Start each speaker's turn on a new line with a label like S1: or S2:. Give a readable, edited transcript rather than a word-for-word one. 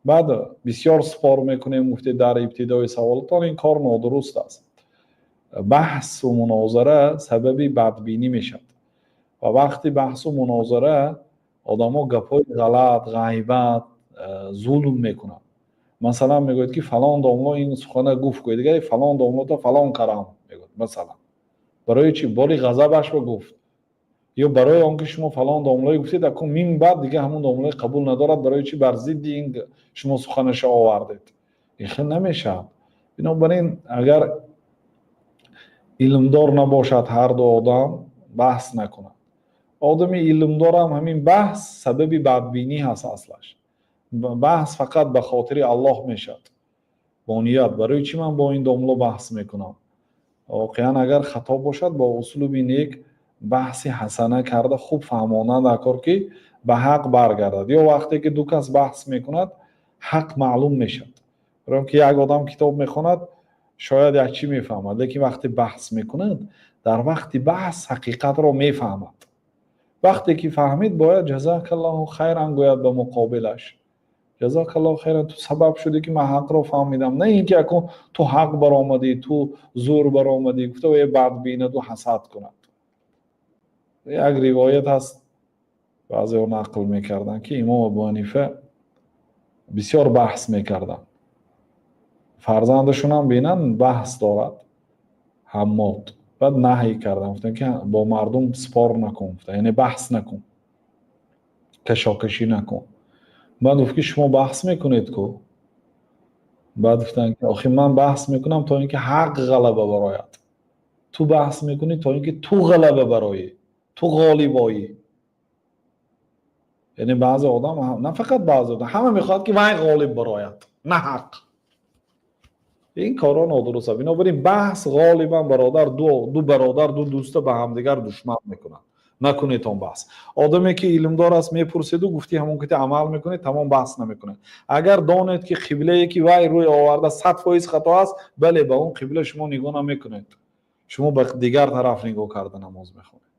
S1: Баъд бисёр спор мекунем, гуфте дар ибтидои саволатон, ин кор нодуруст аст. Баҳсу мунозара сабаби бадбинӣ мешавад ва вақти баҳсу мунозара одамо гапҳои ғалат, ғайбат, зулм мекунанд. Масалан, мегӯяд, ки фалон домло ин сухана гуфт, гӯяд дигаре, фалон домлото фалон карам мегӯяд. Масалан, барои чӣ? Бори ғазабашро гуфт ё барои он ки шумо фалон домлое гуфтед, акун мин баъд дига ҳамон домлое қабул надорад. Барои чӣ бар зидди ин шумо суханаша овардед? Ин хел намешавад. Бинобар ин, агар илмдор набошад, ҳар ду одам баҳс накунад. Одами илмдорам ҳамин баҳс сабаби бадбинӣ ҳаст. Аслаш баҳс фақат ба хотири Аллоҳ мешавад, бо ният: барои чӣ ман бо ин домло баҳс мекунам? Воқеан, агар хато бошад, бо услуби нек, баҳси ҳасана карда, хуб фаҳмонанд акор, ки ба ҳақ баргардад. Ё вақте ки ду кас баҳс мекунад, ҳақ маълум мешавад. Барои он ки як одам китоб мехонад, шояд як чӣ мефаҳмад, лекин вақте баҳс мекунад, дар вақти баҳс ҳақиқатро мефаҳмад. Вақте ки фаҳмид, бояд ҷазакаллоҳу хайран гӯяд ба муқобилаш: ҷазакаллоҳу хайран, ту сабаб шудӣ, ки ман ҳақро фаҳмидам. На ин ки акун ту ҳақ баромадӣ, ту зур баромадӣ гуфта, е бад бинаду ҳасад кунад. Як ривоят ҳаст, баъзеҳо нақл мекарданд, ки имом Абу Ҳанифа бисёр баҳс мекарданд. Фарзандашонам бинанд, баҳс дорад Ҳаммод. Баъд наҳй карданд, гуфтанд, ки бо мардум спор накун, гуфта, яъне баҳс накун, кашокашӣ накун. Баъд гуфт, ки шумо баҳс мекунед ку. Баъд гуфтанд, ки охи, ман баҳс мекунам, то ин ки ҳақ ғалаба барояд, ту баҳс мекунӣ, то ин ки ту ғалаба бароӣ, ту ғолиб оӣ. Яъне баъзе одам, на фақат баъзе одам, ҳама мехоҳад, ки вай ғолиб барояд, на ҳақ. Ин корҳо нодуруст аст. Бинобар ин баҳс ғолибан бародар, ду бародар, ду дӯста ба ҳамдигар душман мекунанд. Накунед он баҳс. Одаме ки илмдор аст, мепурседу гуфти ҳамон кити амал мекунед, тамом, баҳс намекунед. Агар донед, ки қиблае ки вай рӯй оварда, 100% хато аст, бале, ба он қибла шумо нигоҳ намекунед, шумо ба дигар тараф нигоҳ карда намоз мехонед.